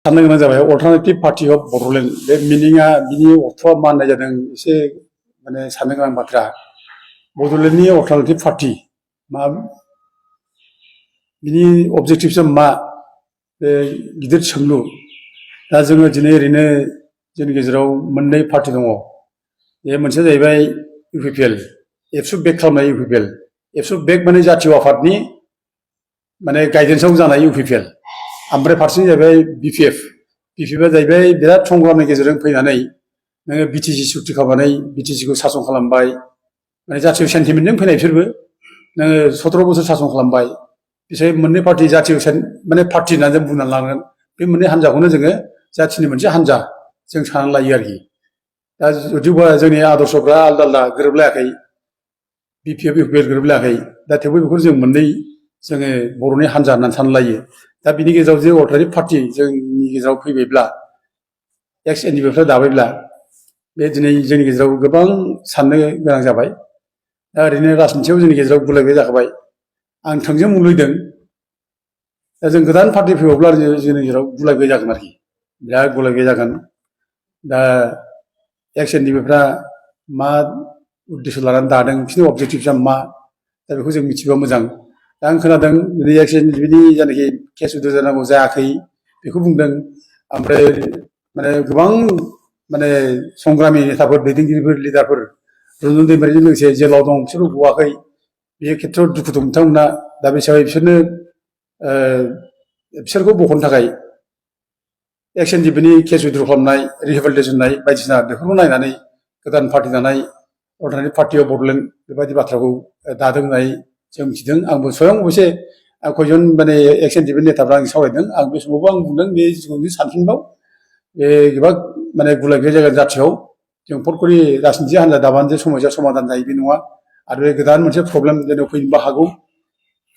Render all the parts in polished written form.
साननो गोनां जाबाय अल्टारनेटिभ पार्टि अफ बड'लेण्ड बे मिनिङा बिनि अर्थआ मा होननाय जादों एसे माने साननो गोनां बाथ्रा बड'लेण्डनि अल्टारनेटिभ पार्टि मा बिनि अबजेक्टिभसा मा बे गिदिर सोंलु दा जोङो दिनै ओरैनो जोंनि गेजेराव मोननै पार्टि दङ बे मोनसेया जाहैबाय इउपिपिएल एबसु बेक खालामनाय इउपिपिएल एबसु बेक माने जातीय आफादनि माने गाइडेन्सआव जानाय इउपिपिएल ओमफ्राय फारसेथिं जाहैबाय बिपिएफ बिपिएफआ जाहैबाय बिराद संग्रामनि गेजेरजों फैनानै नोङो बिटिसि सुक्ति खालामनानै बिटिसिखौ सासन खालामबाय माने जातीय सेन्टिमेन्टजों फैनाय बिसोरबो नोङो 17 बोसोर सासन खालामबाय बिसोर मोननै पार्टि जातीय माने पार्टि होननानै जों बुंनानै लानांगोन बे मोननै हान्जाखौनो जोङो जाथिनि मोनसे हान्जा जों साननानै लायो आरोखि दा जुदिबा जोंनि आदर्शफ्रा आलदा आलदा गोरोबलायाखै बिपिएफ इउपिएल गोरोबलायाखै दा थेवबो बेखौ जों मोननै जोङो बर'नि हान्जा होननानै साननानै लायो दा बिनि गेजेराव जे अल्टारनेटिभ पार्टि जोंनि गेजेराव फैबायब्ला एक्स एनडिपिफ्रा दाबायब्ला बे दिनै जोंनि गेजेराव गोबां साननो गोनां जाबाय दा ओरैनो राजनितियाव जोंनि गेजेराव गुलाय गुजाय जाखाबाय आं थोंजों मुलुगदों दा जों गोदान पार्टि फैबावब्ला जोंनि गेजेराव गुलाय गुजाय जागोन आरोखि बिराद गुलाय गुजाय जागोन दा एक्स एनडिपिफ्रा मा उद्देश्य लानानै दादों बिसोरनि अबजेक्टिभसा मा दा बेखौ जों मिथिबा मोजां दा आं खोनादों दिनै एक्स एनडिपिनि जायनाखि केस उद्ध जानांगौ जायाखै बेखौ बुंदों ओमफ्राय माने गोबां माने संग्रामि नेताफोर दैदेनगिरिफोर लिडारफोर रन्जन दैमारिजों लोगोसे जेलाव दं बिसोरबो गवाखै बे खेथ्रआव दुखु दं बिथांमोना दा बे हिसाबै बिसोरखौ बख'नो थाखाय एक्स एनडिपिनि केस उइथ्र खालामनाय रिहेबिलिटेसन होनाय बायदिसिना बेफोरखौ नायनानै गोदान पार्टि दानाय अल्टारनेटिभ पार्टि अफ बड'लेण्ड बेबायदि बाथ्राखौ दादों होननानै जों मिथिदों आंबो स्वयं अबयसे खयजन माने एक्स एनडिपिनि नेताफ्रा आं सावरायदों आं बे समावबो आं बुंदों बे जिखुनु सानफिनबाव बे गोबां माने गुलाय गुजाय जायगा जाथियाव जों फटकरि राजनिति हान्जा दाबानो जे समस्या समाधान जायो बे नङा आरो बे गोदान मोनसे प्रब्लेम जेनेबा फैनोबो हागौ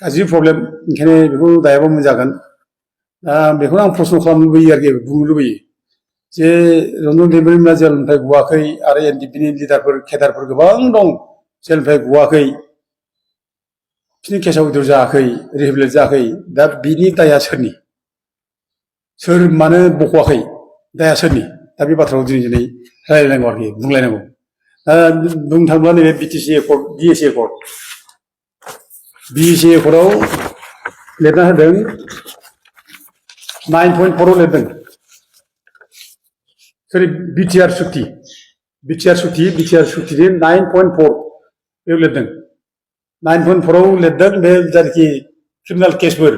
गाज्रि प्रब्लेम ओंखायनो बेखौ दायाबा मोजां जागोन दा बेखौनो आं प्रश्न खालामनो लुबैयो आरोखि बुंनो लुबैयो जे रन्जन दैमारिमोना जेलनिफ्राय गवाखै आरो एनडिपिनि लिडारफोर केडारफोर गोबां दं जेलनिफ्राय गवाखै बिसोरनि केसआ उइथ्र जायाखै रिहेबिलिटेट जायाखै दा बिनि दाया सोरनि सोर मानो बख'वाखै दाया सोरनि दा बे बाथ्राखौ दिनै रायलायनांगौ आरोखि बुंलायनांगौ दा बुंनो थाङोब्ला नैबे बिटिसि एकर्ड बिएसि एकर्ड बिएसि एकर्डआव लिरना होदों 9.4 आव लिरदों सरि बिटिआर सुक्ति बिटिआर सुक्तिनि 9.4 बेयाव लिरदों 9.4 आव लिरदों बे जायखि क्रिमिनेल केसफोर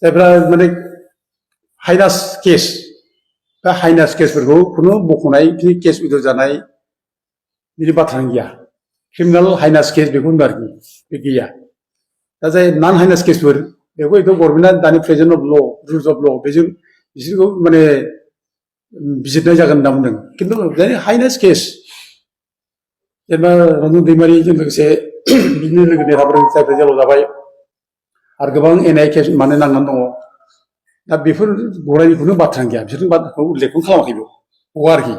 जायफ्रा माने हाइनास केस बा हाइनास केसफोरखौ खुनु बख'नाय केस उइथ्र जानाय बिनि बाथ्रानो गैया क्रिमिनेल हाइनास केस बेखौ होनबा आरोखि बे गैया दा जाय नन हाइनास केसफोर बेखौ गभर्नमेन्टआ दानि प्रेजेन्ट अफ ल रुल्स अफ ल बेजों बिसोरखौ माने बिजिरनाय जागोन होनना बुंदों खिन्थु हाइनास केस जेनेबा रन्जन दैमारिजों लोगोसे बिदिनो लोगो नेताफोर जायफोर जेलाव जाबाय आरो गोबां एनआइ केस मानो नांनानै दङ दा बेफोर गनायनिखौनो बाथ्रानो गैया बिसोरनि बाथ्राखौ उल्लेखखौनो खालामाखै बेयाव गवा आरोखि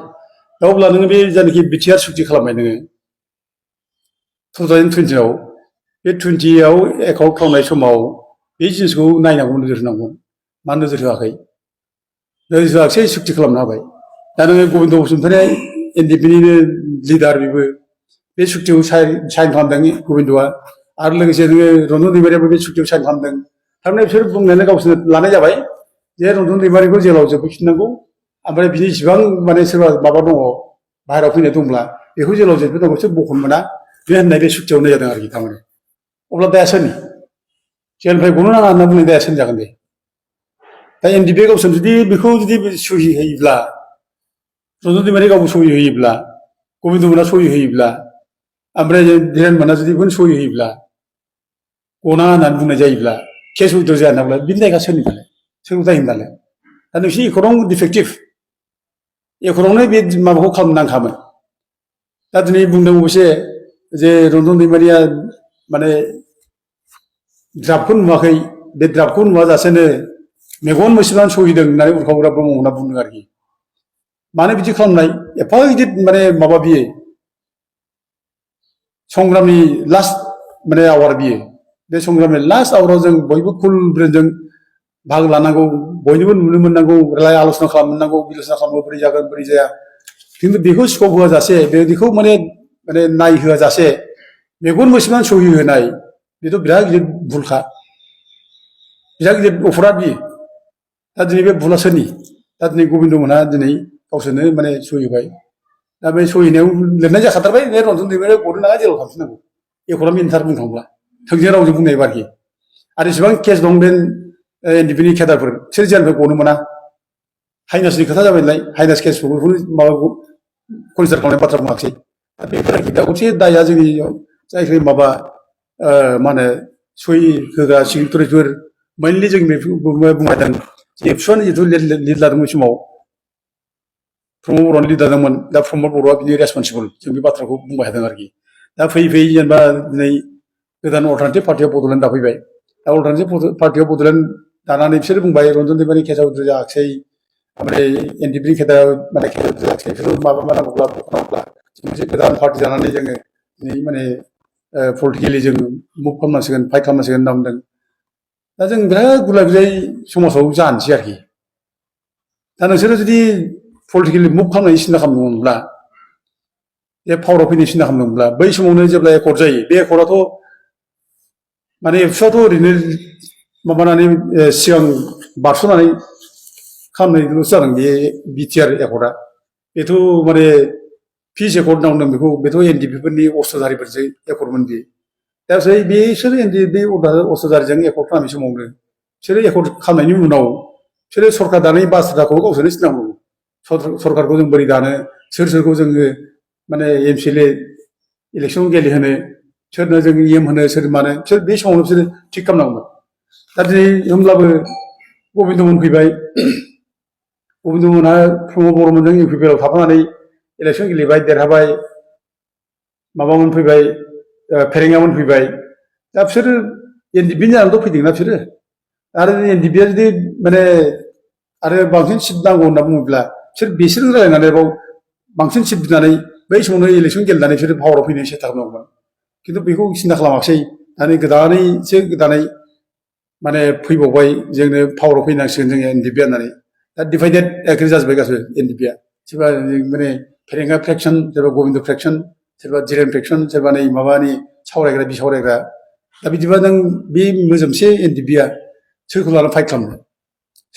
दा अब्ला नोङो बे जायनाखि बिटिआर सुक्ति खालामबाय नोङो 2020 आव बे 20 आव एकाउन्ट खालामनाय समाव बे जिनिसखौ नायनांगौ नोजोर होनांगौ मानो नोजोर होआखै नोजोर होआखै सुक्ति खालामना होबाय दा नोङो गबिन्द बसुमतारी एनडिपिनिनो लिडार बेबो बे सुक्तिखौ साइन खालामदों गबिन्दआ आरो लोगोसे नोङो रन्जन दैमारियाबो बे सुक्तिखौ साइन खालामदों थारमाने बिसोर बुंनानै गावसोरनो लानाय जाबाय जे रन्जन दैमारिखौ जेलाव जोबहैफिननांगौ ओमफ्राय बिनि इसिबां माने सोरबा माबा दङ बाहेरायाव फैनाय दंब्ला बेखौ जेलाव जोबहैनांगौ बिसोर बख'नो मोना बे होननाय बे सुक्तियाव होनाय जादों आरोखि थारमाने अब्ला दाया सोरनि जेलनिफ्राय गनो नाङा होनना बुंनाय दाया सोरनि जागोन दे दा एनडिपिआ गावसोर जुदि बेखौ जुदि सहि होयोब्ला रन्जन दैमारि गावबो सहि होयोब्ला गबिन्द मोना सहि होयोब्ला ओमफ्राय धीरेन मोना जुदि बेखौनो सहि होयोब्ला गनाङा होननानै बुंनाय जायोब्ला केस उइथ्र जाया होनाब्ला बिनि दायगा सोरनि दालाय सोरखौ दाय होनो दालाय दा नोंसोर एकर्डआव डिफेक्टिभ एकर्डआवनो बे माबाखौ खालामनो नांखामोन दा दिनै बुंदों अबयसे जे रन्जन दैमारिया माने द्राफ्टखौ नुवाखै बे द्राफ्टखौ नुवाजासेनो मेगन मोसेबनानै सहिदों होननानै उर्खावग्रा ब्रह्म होनना बुंदों आरोखि मानो बिदि खालामनाय एफा गिदिर माने माबा बियो संग्रामनि लास्ट माने आवार बियो बे संग्रामनि लास्ट आवाराव जों बयबो कुल ब्रेनजों बाहागो लानांगौ बयनिबो नुनो मोननांगौ राय आल'सना खालामनांगौ बिलसना खालामनांगौ बोरै जागोन बोरै जाया खिन्थु बेखौ स्कप होआजासे बेखौ माने नायहोआजासे मेगन मोसेबां सहि होनाय बेथ' बिराद गिदिर भुलखा बिराद गिदिर अपराध बियो दा दिनै बे भुला सोरनि दा दिनै गबिन्द मोनहा दिनै गावसोरनो माने सहि होबाय दा बे सहि होनायाव लिरनाय जाखाथारबाय बे रन्जन दैमारिया गनो नाङा जेराव थांफिननांगौ एखौरा मिनिथार बुंनो थांब्ला थोंजों रावजों बुंनाय बारखि आरो जेसेबां केस दं बे एनडिपिनि केडारफोर बिसोर जेलनिफ्राय गनो मोना हाइनासनि खोथा जाबाय नालाय हाइनास केसफोरखौ माबा कनसिडार खालामनाय बाथ्रा बुङाखिसै दा गंसे दाया जोंनि जायखि माबा मा होनो सहि होग्रा सिगिरिटरिफोर मेनलि जों बुंबायदों एबसुआनो जिथु लिड लादोंमोन समाव प्रमद बर'नि लिड लादोंमोन दा प्रमद बर'आ बिनि रेसपन्सिबल जों बे बाथ्राखौ बुंबाय थादों आरोखि दा फैयै फैयै जेनेबा दिनै गोदान अल्टारनेटिभ पार्टिया बड'लेण्ड दाफैबाय दा अल्टारनेटिभ पार्टियाव बड'लेण्ड दानानै बिसोर बुंबाय रन्जन दैमारिनि केसआव उद्रि जायाखिसै ओमफ्राय एनडिपिनि केसआव माने केसआव उद्रि जायाखिसै बिसोर माबा नांगौब्ला बखनांगौब्ला मोनसे गोदान पार्टि जानानै जोङो दिनै माने पलिटिकेलि जों मुभ खालामनांसिगोन फाइट खालामनांसिगोन होनना बुंदों दा जों बिराद गुलाय गुजाय समाजाव जानोसै आरोखि दा नोंसोरो जुदि पलिटिकेलि मुभ खालामनायनि सिन्था खालामदोंमोनब्ला बे पावाराव फैनायनि सिन्था खालामदोंमोनब्ला बै समावनो जेब्ला एकर्ड जायो बे एकर्डआथ' माने एबसुआथ' ओरैनो माबानानै सिगां बारस'नानै खालामनायल'सो जादों बे बिटिआर एकर्डआ बेथ' माने पिस एकर्ड होनना बुंदों बेखौ बेथ' एनडिपिफोरनि अस्त्रधारिफोरजों एकर्डमोन बियो दा बिसोर बे अस्त्रधारिजों एकर्ड खालामनाय समावनो बिसोरो एकर्ड खालामनायनि उनाव बिसोरो सरकार दानायनि बाथ्राखौ गावसोरनो सिनांगौ सरकारखौ जों बोरै दानो सोरखौ जोङो माने एमसिएलए इलेक्सन गेलेहोनो सोरनो जों एम होनो सोर मानो बिसोर बे समावनो बिसोरो थिग खालामनांगौमोन दा दिनै होमब्लाबो गबिन्दमोन फैबाय गबिन्दमोनहा प्रमद बर'मोनजों इउपिपिएलआव थाफानानै इलेक्सन गेलेबाय देरहाबाय माबामोन फैबाय फेरेंगामोन फैबाय दा बिसोरो एनडिपिनि जानानैथ' फैदोंना बिसोरो आरो एनडिपिआ जुदि माने आरो बांसिन सिट नांगौ होनना बुङोब्ला बिसोरजों रायलायनानै बाव बांसिन सिट बिनानै बै समावनो इलेक्सन गेलेनानै बिसोरो पावाराव फैनो सेस्था खालामनांगौमोन खिन्थु बेखौ सिन्था खालामाखिसै दानि गोदानै माने फैबावबाय जोंनो पावाराव फैनांसिगोन जोङो एनडिपिआ होननानै दा डिभाइडेड एग्रि जाजोब्बाय गासिबो एनडिपिआ सोरबा माने फेरेंगा फ्रेक्सन सोरबा गबिन्द फ्रेक्सन सोरबा जिरेन फ्रेक्सन सोरबा नै माबानि सावरायग्रा बिसावरायग्रा दा बिदिबा नों बे मोजोमसे एनडिपिआ सोरखौ लानानै फाइट खालामनो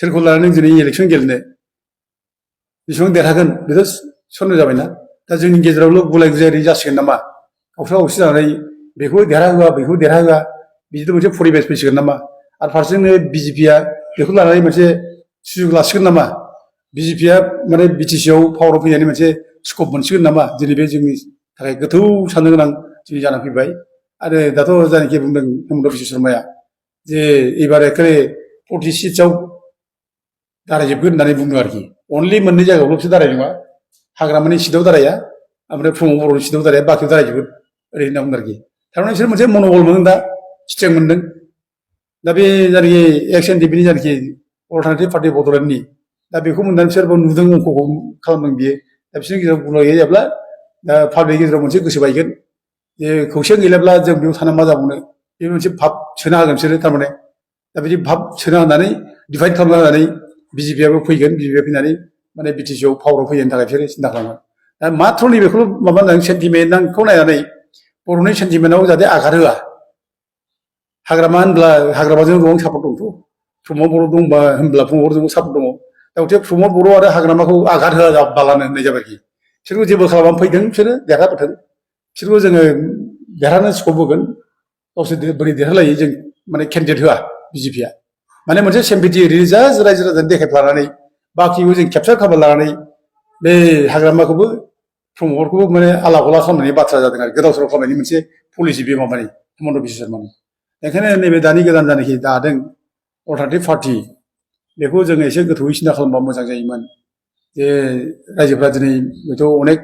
सोरखौ लानानै दिनै इलेक्सन गेलेनो बेसेबां देरहागोन बेथ' सन्देह जाबायना दा जोंनि गेजेरावल' गुलाय गुजाय जासिगोन नामा गावस्रा गावसि जानानै बेखौ देरहाहोआ बेखौ देरहाहोआ बिदिथ' मोनसे परिबेस फैसिगोन नामा आरो फारसेजोंनो बिजेपिआ बेखौ लानानै मोनसे सुजुग लासिगोन नामा बिजेपिआ माने बिटिसिआव पावाराव फैनायनि मोनसे स्कप मोनसिगोन नामा दिनै बे जोंनि थाखाय गोथौ साननो गोनां दिनै जानानै फैबाय आरो दाथ' जायनाखि बुंदों हेमन्त बिश्व शर्माया जे एबार एखेबारे 40 सिटसआव दारायजोबगोन होननानै बुंदों आरोखि अनलि मोननै जायगायावल'सो दाराय नङा हाग्रामानि सिटआव दाराया ओमफ्राय प्रमद बर'नि सिटआव दाराया बाखियाव दारायजोबगोन ओरै होनना बुंदों आरोखि थारमाने बिसोर मोनसे मन'बल मोनदों दा स्ट्रेंथ मोनदों दा बे जायनाखि एक्स एनडिपिनि जायनाखि अल्टारनेटिभ पार्टि बड'लेण्डनि दा बेखौ मोननानै बिसोरबो नुदों अंकखौ खालामदों बियो दा बिसोरनि गेजेराव गुलाय जायाब्ला दा पाब्लिकनि गेजेराव मोनसे गोसो बायगोन जे खौसे गैलाब्ला जों बेयाव थाना मा जाबावनो बे मोनसे भाब सोना होगोन बिसोरो थारमाने दा बिदि भाब सोना होनानै डिभाइड खालामना होनानै बिजेपिआबो फैगोन बिजेपिआ फैनानै माने बिटिसिआव पावाराव फैनायनि थाखाय बिसोरो सिन्था खालामगोन दा माथ्र' नैबेखौल' माबा होनदों सेन्टिमेन्टखौ नायनानै बर'नि सेन्टिमेन्टआव जाहाथे आघात होआ हाग्रामा होनब्ला हाग्रामाजों गोबां सापर्ट दंथ' प्रमद बर' दंबा होनब्ला प्रमद बर'जोंबो सापर्ट दङ दा गथिखे प्रमद बर' आरो हाग्रामाखौ आघात होआ बालानो होननाय जाबाय आरोखि बिसोरखौ जेबो खालामनानै फैदों बिसोरो देरहाबोथों बिसोरखौ जोङो देरहानो स्कप होगोन गावसोर बोरै देरहालायो जों माने केन्डिडेट होआ बिजेपिआ माने मोनसे सेम्पिटि ओरैनो जास्ट रायजो राजानो देखायफ्लानानै बाखिखौ जों केपचार खालामना लानानै बे हाग्रामाखौबो प्रमदखौबो माने आला गला खालामनायनि बाथ्रा जादों आरो गोदाव सोराव खालामनायनि मोनसे पलिसि बे माबानि हेमन्त बिश्व शर्मानि ओंखायनो नैबे दानि गोदान जानाखि दादों अल्टारनेटिभ पार्टि बेखौ जोङो एसे गोथौयै सिन्था खालामबा मोजां जायोमोन जे रायजोफ्रा दिनै बेथ' अनेक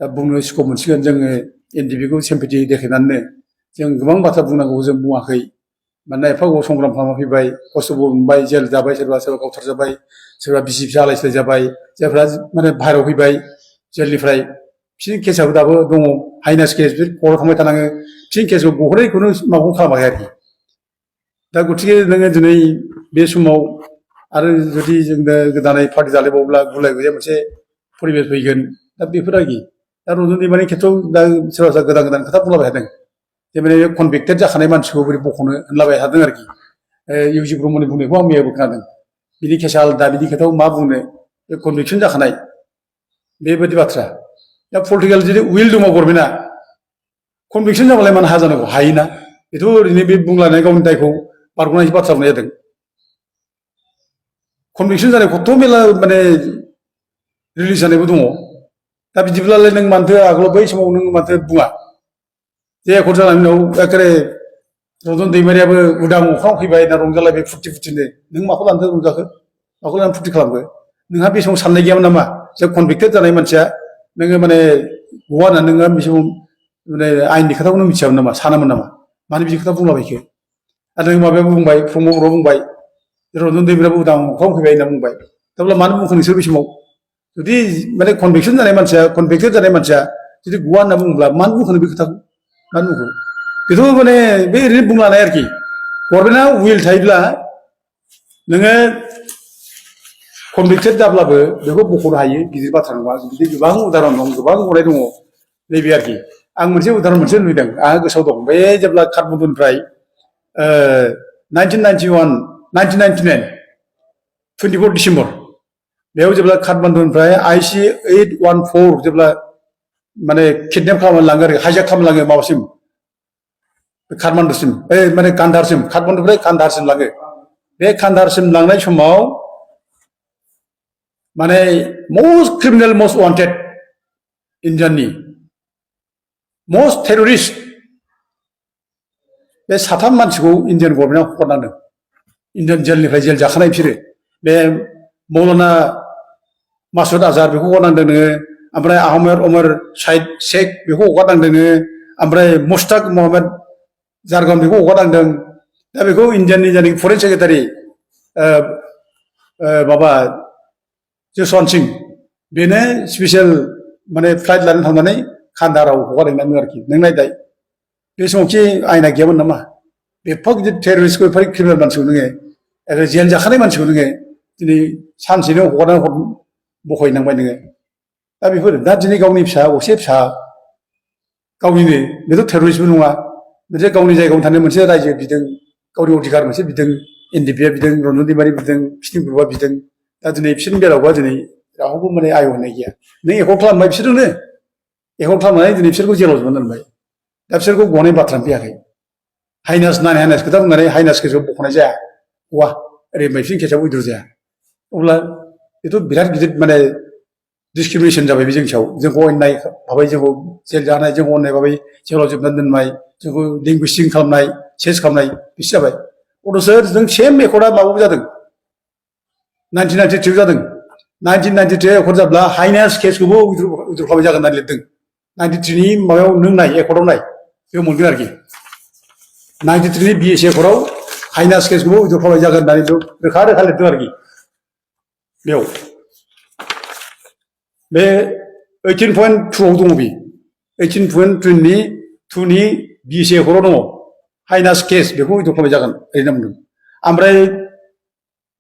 बुंनो स्कप मोनसिगोन जोङो एनडिपिखौ सेम्पिटि देखायनानैनो जों गोबां बाथ्रा बुंनांगौ जों बुङाखै मानोना एफा गोबाव संग्राम खालामना फैबाय खस्थ'बो मोनबाय जेल जाबाय सोरबा गावथारजाबाय सोरबा बिसि फिसा आलाय सिलाय जाबाय जायफ्रा माने बाहेरायाव फैबाय जेलनिफ्राय बिसोरनि केसआबो दाबो दङ हाइनास केस बिसोर कर्टआव थांबाय थानाङो बिसोरनि केसखौ गहरैखौनो माबाखौ खालामाखै आरोखि दा गथिखे नोङो दिनै बे समाव आरो जुदि जोंनो गोदानै पार्टि जालायबावब्ला गुलाय गुजाय मोनसे परिबेस फैगोन दा बेफोर आरोखि दा रन्जन दैमारिनि खेथ्रआव दा सोरबा सोरबा गोदान गोदान खोथा बुंलाबाय थादों जे माने कनभिक्टेड जाखानाय मानसिखौ बोरै बख'नो होनलाबाय थादों आरोखि इउजि ब्रह्मनि बुंनायखौ आं मैयाबो खोनादों बिनि केसा आलादा बिनि खोथायाव मा बुंनो बे कनभिक्सन जाखानाय बेबायदि बाथ्रा दा पलिटिकेल जुदि उइल दङ गभर्नमेन्टआ कनभिक्सन जाबालाय मानो हाया जानांगौ हायोना बेथ' ओरैनो बे बुंलायनाय गावनि दायखौ बारग'नायनि बाथ्रा बुंनाय जादों कनभिक्सन जानाय खथ' मेला माने रिलिज जानायबो दङ दा बिदिब्लालाय नों मानोथो आगोलाव बै समाव नों मानोथो बुङा जे एकर्ड जानायनि उनाव एखेबारे रन्जन दैमारियाबो उदां अख्राङाव फैबाय ना रंजालायबाय फुर्ति फुर्तिनो नों माखौ लानोथो रंजाखो माखौ लानानै फुर्ति खालामखो नोंहा बे समाव साननाय गैयामोन नामा जे कनभिक्टेड जानाय मानसिया नोङो माने गवा होननानै नोङो बे समाव माने आयेननि खोथाखौ नों मिथियामोन नामा सानामोन नामा मानो बिदि खोथा बुंलाबायखो आरो नों माबायाबो बुंबाय प्रमद बर'आ बुंबाय रन्जन दैमारियाबो उदां अख्राङाव फैबाय होनना बुंबाय अब्ला मानो बुंखो नोंसोर बे समाव जुदि माने कनभिक्सन जानाय मानसिया कनभिक्टेड जानाय मानसिया जुदि गवा होनना बुङोब्ला मानो बुंखो बे खोथाखौ मानो बुंखो बेथ' माने बे ओरैनो बुंलानाय आरोखि गभर्नमेन्टआ उइल थायोब्ला नोङो कनभिक्टेड जाब्लाबो बेखौ बख'नो हायो गिदिर बाथ्रा नङा बिदि गोबां उदाहरन दं गोबां गनाय दङ नैबे आरोखि आं मोनसे उदाहरन मोनसे नुदों आंहा गोसोआव दं बे जेब्ला काठमान्डुनिफ्राय 1999 24 डिसेम्बर बेयाव जेब्ला काठमान्डुनिफ्राय IC-814 जेब्ला माने किडनेप खालामनानै लाङो आरो हाइजेक खालामनानै लाङो माबासिम काठमान्डुसिम माने कान्धारसिम काठमान्डुनिफ्राय कान्धारसिम लाङो बे कान्धारसिम लांनाय समाव माने मस्ट क्रिमिनेल मस्ट वान्टेड इन्डियाननि मस्ट टेररिस्ट बे साथाम मानसिखौ इन्डियान गभर्नमेन्टआ हगारनांदों इन्डियान जेलनिफ्राय जेल जाखानाय बिसोरो बे मौलाना मासुद आजहार बेखौ हगारनांदों नोङो ओमफ्राय आहमेद उमर साइद शेख बेखौ हगारनांदों नोङो ओमफ्राय मुस्ताक महम्मद जारगन बेखौ हगारनांदों दा बेखौ इन्डियाननि जायनाखि फरेन सेक्रेटारि माबा जसवन्त सिं बेनो स्पेसियेल माने फ्लाइट लानानै थांनानै कान्धाराव हगारहैनांदों आरोखि नों नायदाय बे समावखि आयना गैयामोन नामा एफा गिदिर टेररिस्टखौ एफा क्रिमिनेल मानसिखौ नोङो जेल जाखानाय मानसिखौ नोङो दिनै सानसेनो हगारनानै बख'हैनांबाय नोङो दा बेफोर दा दिनै गावनि फिसा असे फिसा गावनिनो बेथ' टेररिस्टबो नङा मोनसे गावनि जायगायावनो थानाय मोनसे रायजो बिदों गावनि अधिकार मोनसे बिदों एनडिपिआ बिदों रन्जन दैमारि बिदों बिसोरनि ग्रुपआ बिदों दा दिनै बिसोरनि बेलायावबा दिनै रावबो माने आय होननाय गैया नों एकर्ड खालामबाय बिसोरजोंनो एकर्ड खालामनानै दिनै बिसोरखौ जेलाव जोबनानै दोनबाय दा बिसोरखौ गनाय बाथ्रानो फैयाखै हाइनास नान हाइनास खोथा बुंनानै हाइनास केसआव बख'नाय जाया गवा ओरै बिसोरनि केसआव उइद्र' जाया अब्ला बेथ' बिराद गिदिर माने डिसक्रिमिनेसन जाबाय बे जोंनि सायाव जोंखौ अननाय भाबै जोंखौ जेल जानाय जोंखौ अननाय भाबै जेलाव जोबनानै दोननाय जोंखौ लिंगुइस्टिक खालामनाय चेन्ज खालामनाय बिसो जाबाय अथ'सो जों सेम एकर्डआ माबाबो जादों 1992 जादों 1992 एकर्ड जाब्ला हाइनास केसखौबो उइद्र' खालामनाय जागोन होननानै लिरदों 93 नि माबायाव नों नाय एकर्डआव नाय बेयाव मोनगोन आरोखि 93 नि BSc एकर्डआव हाइनास केसखौबो उइद्र' खालामनाय जागोन होननानै रोखा रोखा लिरदों आरोखि बेयाव बे 18.2 आव दङ बे 18.2 नि BSc एकर्डआव दङ हाइनास केस बेखौ उइद्र' खालामनाय जागोन ओरैनो बुंदों ओमफ्राय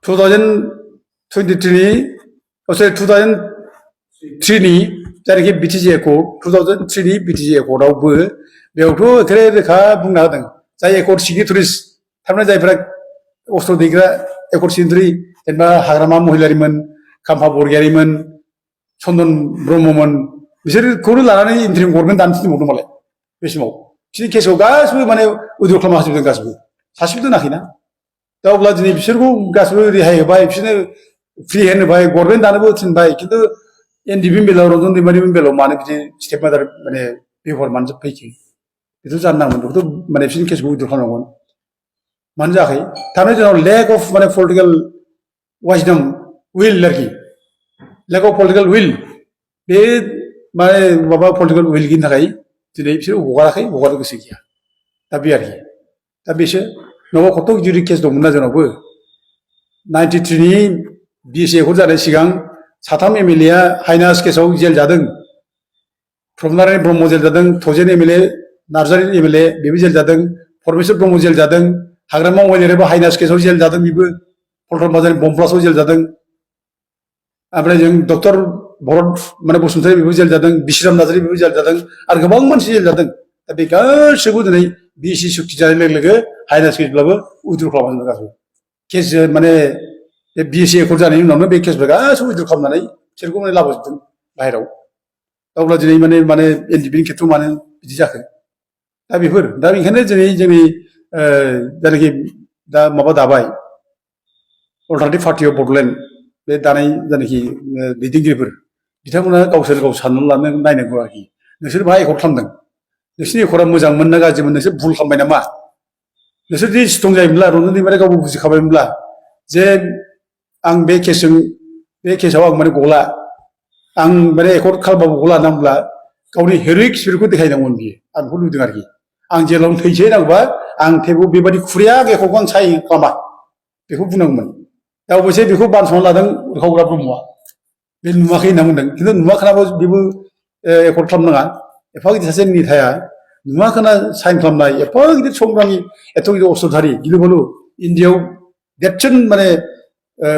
2003 नि जायनाखि बिटिसि एकर्ड 2003 नि बिटिसि एकर्डआवबो बेयावथ' एखेबारे रोखा बुंना होदों जाय एकर्ड सिगनेटरिस थारमाने जायफ्रा अस्त्र दैग्रा एकर्ड सिगनेटरि जेनेबा हाग्रामा महिलारिमोन खाम्फा बरगयारिमोन चन्दन ब्रह्ममोन बिसोरखौनो लानानै इन्ट्रिम गभर्नमेन्ट दानो थिनबावदों मालाय बे समाव बिसोरनि केसआव गासिबो माने उइद्र' खालामना होजोबदों गासिबो सासेबो दोनाखैना दा अब्ला दिनै बिसोरखौ गासिबो रेहाय होबाय बिसोरनो फ्रि हेन्ड होबाय गभर्नमेन्ट दानोबो थिनबाय खिन्थु एनडिपिनि बेलायाव रन्जन दैमारिनि बेलायाव मानो बिदि स्टेप मादार माने बेबहार मानो फैखो बेथ' जानो नांगौमोन बेखौथ' माने बिसोरनि केसखौ उइद्र' खालामनांगौमोन मानो जायाखै थारमाने जोंनाव लेक अफ माने पलिटिकेल वाइसडम उइल आरोखि लेक अफ पलिटिकेल उइल बे माने माबा पलिटिकेल उइलनि थाखाय दिनै बिसोर हगाराखै हगारनो गोसो गैया दा बे आरोखि दा बेसो नङाबा खथ' गिदिर केस दंमोन ना जोंनावबो 93 नि BSc एकर्ड जानाय सिगां साथाम MLA आ हाइनास केसआव जेल जादों प्रमनारायण ब्रह्म जेल जादों थजेन MLA नार्जारि MLA बेबो जेल जादों परमेश्वर ब्रह्म जेल जादों हाग्रामा महिलारियाबो हाइनास केसआव जेल जादों बेबो पल्टन बाजारनि बम ब्लास्टआव जेल जादों ओमफ्राय जों डक्टर भरत माने बसुमतारी बेबो जेल जादों बिश्राम नार्जारी बेबो जेल जादों आरो गोबां मानसि जेल जादों दा बे गासैबो दिनै बिएसि सुक्ति जानाय लोगो लोगो हाइनास केसब्लाबो उइद्र' खालामनो गासैबो केस माने बे बिएसि एकर्ड जानायनि उनावनो बे केसफोरा गासैबो उइद्र' खालामनानै बिसोरखौ माने लाबोजोबदों बाहेराव अब्ला दिनै माने एनडिपिनि खेथ्रआव मानो बिदि जाखो दा बेफोर दा बेनिखायनो दिनै जोंनि जायनाखि दा माबा दाबाय अल्टारनेटिभ पार्टि अफ बड'लेण्ड बे दानाय जायनाखि दैदेनगिरिफोर बिथांमोना गावसोर गाव साननानै लानो नायनांगौ आरोखि नोंसोर मा एकर्ड खालामदों नोंसोरनि एकर्डआ मोजांमोन ना गाज्रिमोन नोंसोर भुल खालामबाय नामा नोंसोर जुदि स्ट्रं जायोमोनब्ला रन्जन दैमारिया गावबो बुजिखाबायमोनब्ला जे आं बे केसआव आं माने गला आं माने एकर्ड खालामबाबो गला नांब्ला गावनि हेर'इक स्पिरिटखौ देखायनांगौमोन बियो आं बेखौ लुबैदों आरोखि आं जेलावनो थैसै नांगौबा आं थेवबो बेबायदि खुरिया एकर्डखौ आं साइन खालामा बेखौ बुंनांगौमोन दा अबयसे बेखौ बानस'ना लादों उरखावग्रा ब्रह्मआ बे नुवाखै होनना बुंदों खिन्थु नुवाखैनाबो बेबो एकर्ड खालामनाङा एफा गिदिर सासे नेताया नुवाखैना साइन खालामनाय एफा गिदिर संग्रामि एथ' गिदिर अस्त्रधारि गिलु बालु इण्डियायाव देरसिन माने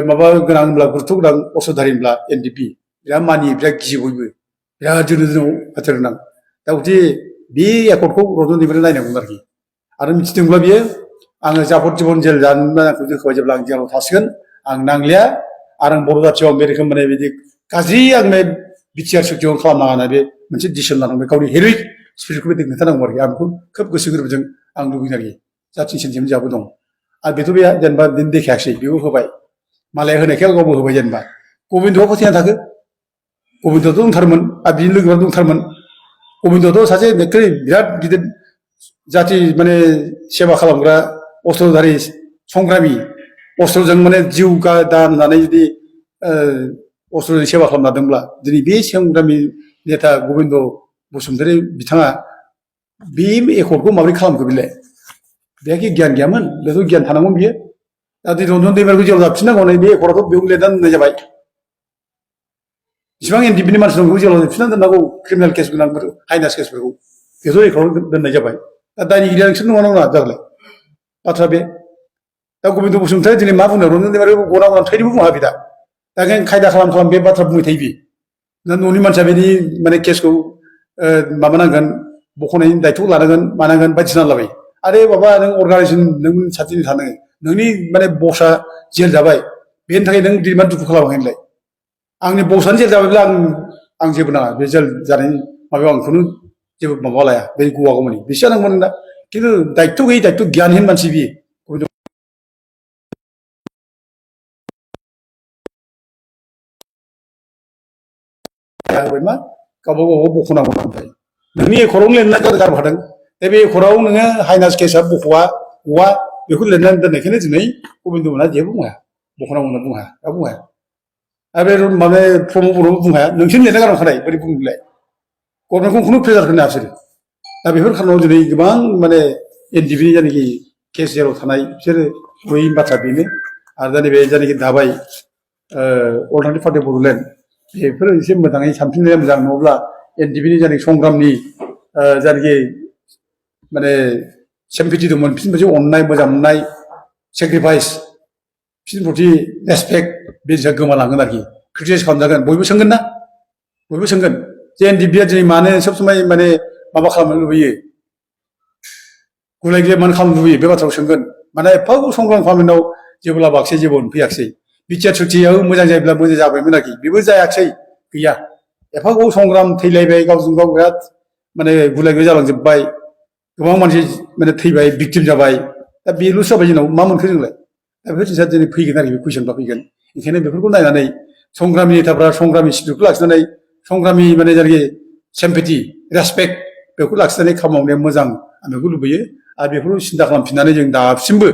माबा गोनां होनब्ला गुरुत्व गोनां अस्त्रधारि होनब्ला एनडिपि बिराद मानियो बिराद गियो बयबो बिराद जोनो जोनाव बाथ्रा गोनां दा गथे बे एकर्डखौ रन्जन दैमारिया नायनांगौमोन आरोखि आरो मिथिदोंब्ला बियो आङो जाफर जिबन जेल जानो आंखौ दोनखाबाय जेब्ला आं जेलाव थासिगोन आं नांलिया आरो आं बर' जाथियाव आं बे रोखोम माने बिदि गाज्रि आं बे बिटिआर सुक्तियाव खालामनाङा होनना बे मोनसे डिसिसन लानांबाय गावनि हेर'इक स्पिरिटखौ बे खोन्थानांगौ आरोखि आं बेखौ खोब गोसो गोरबोजों आं लुबैदों आरोखि जाथिनि सेन्टिमेन्ट जाबो दं आरो बेथ' बे जेनेबा दिन देखायाखिसै बेबो होबाय मालाया होनायखाय गावबो होबाय जेनेबा गबिन्दआ फोथायना थाखो गबिन्दआथ' दंथारमोन आरो बिनि लोगोआव दंथारमोन गबिन्दआथ' सासे बिराद गिदिर जाथि माने सेबा खालामग्रा अस्त्रधारि संग्रामि अस्त्रजों माने जिउ दाननानै जुदि अस्त्रजों सेबा खालामना दोंब्ला दिनै बे संग्रामि नेता गबिन्द बसुमतारी बिथाङा बे एकर्डखौ माबोरै खालामखो बेलाय बेहा गियान गैयामोन बेथ' गियान थानांगौमोन बियो दा दै रन्जन दैमारिखौ जेराव जाबफिननांगौ होननाय बे एकर्डआथ' बेयाव लिरनानै दोननाय जाबाय इसिबां एनडिपिनि मानसि दं बेखौ जेराव जाबफिननानै दोननांगौ क्रिमिनेल केस गोनांफोर हाइनास केसफोरखौ बेथ' एकर्डआव दोननाय जाबाय दा दायनिगिरिया नोंसोर नङा नङा जागोनलाय बाथ्रा बे दा गबिन्द बसुमतारी दिनै मा बुंनो रन्जन दैमारिखौ गनांगौ थैनोबो बुङा बे दा ओंखायनो खायदा खालाम बे बाथ्रा बुंबाय थायो बे दा न'नि मानसिया बेनि माने केसखौ माबानांगोन बख'नायनि दायथ' लानांगोन मानांगोन बायदिसिना लाबाय आरे बाबा नों अर्गानाइजेसन नों साथिनि थानो नोंनि माने बसआ जेल जाबाय बेनि थाखाय नों दिनै मा दुखु खालामाखैनोलाय आंनि बसआनो जेल जाबायब्ला आं जेबो नाङा बे जेल जानायनि माबायाव आं खुनु जेबो माबा लाया बे गवागौमानि बेसो जानांगौमोन दा खिन्थु दायित्व गैयै दायित्व गियानहीन मानसि बियो मा गावबा गाव बख'नांगौ ओमफ्राय नोंनि एकर्डआवनो लिरनानै गारबोखादों दा बे एकर्डआव नोङो हाइनास केसआ बख'वा गवा बेखौ लिरनानै दोननायखायनो दिनै गबिन्द मोनहा जेबो बुंनो हाया बख'नांगौ होनना बुंनो हाया रावबो बुंनो हाया आरो बे माने प्रमद बर'बो बुंनो हाया नोंसोरनो लिरना गारबोखानाय बोरै बुंनोलाय गभर्नमेन्टखौ खुनु प्रेसार होनो हाया बिसोरो दा बेफोर खारनाव दिनै गोबां माने एनडिपिनि जायनाखि केस जेराव थानाय बिसोरो गैयै बाथ्रा बेनो आरो दा नैबे जायनाखि दाबाय अल्टारनेटिभ पार्टि अफ बड'लेण्ड बेफोरो एसे मोजाङै सानफिननाया मोजां नङाब्ला एनडिपिनि जायनाखि संग्रामनि जायनाखि माने सेम्पिटि दंमोन बिसोरनि मोनसे अननाय मोजां मोननाय सेक्रिफाइस बिसोरनि प्रति रेसपेक्ट बे जिनिसा गोमालांगोन आरोखि क्रिटिसाइज खालामजागोन बयबो सोंगोन ना बयबो सोंगोन जे एनडिपिआ दिनै मानो सब समाय माने माबा खालामनो लुबैयो गुलाय गुजाय मानो खालामनो लुबैयो बे बाथ्राखौ सोंगोन माने एफा संग्राम खालामनायाव जेबो लाबोआखिसै जेबो मोनफैयाखिसै बिटिआर सुक्तियाबो मोजां जायोब्ला मोजां जाबायमोन आरोखि बेबो जायाखिसै गैया एफा गोबाव संग्राम थैलायबाय गावजों गाव बिराद माने गुलाय गुजाय जालांजोब्बाय गोबां मानसि माने थैबाय भिक्टिम जाबाय दा बेल'सो जाबाय जोंनाव मा मोनखो जोंलाय दा बेफोर जिनिसा दिनै फैगोन आरोखि बे कुइसनफ्रा फैगोन ओंखायनो बेफोरखौ नायनानै संग्रामि नेताफ्रा संग्रामि स्पिरिटखौ लाखिनानै संग्रामि माने जायनाखि सेम्पेथि रेसपेक्ट बेखौ लाखिनानै खामानि मावनाया मोजां आं बेखौ लुबैयो आरो बेफोरखौ सिन्था खालामफिननानै जों दासिमबो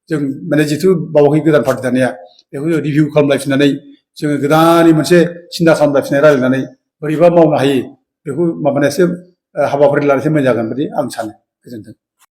जों माने जिथु बावाखै गोदान पार्टि दानाया बेखौ रिभिउ खालामलायफिननानै जोङो गोदानै मोनसे सिन्था खालामलायफिननाय रायज्लायनानै बोरैबा मावनो हायो बेखौ माबानायासो हाबाफारि लानायसो मोजां जागोन बायदि आं सानो गोजोन्थों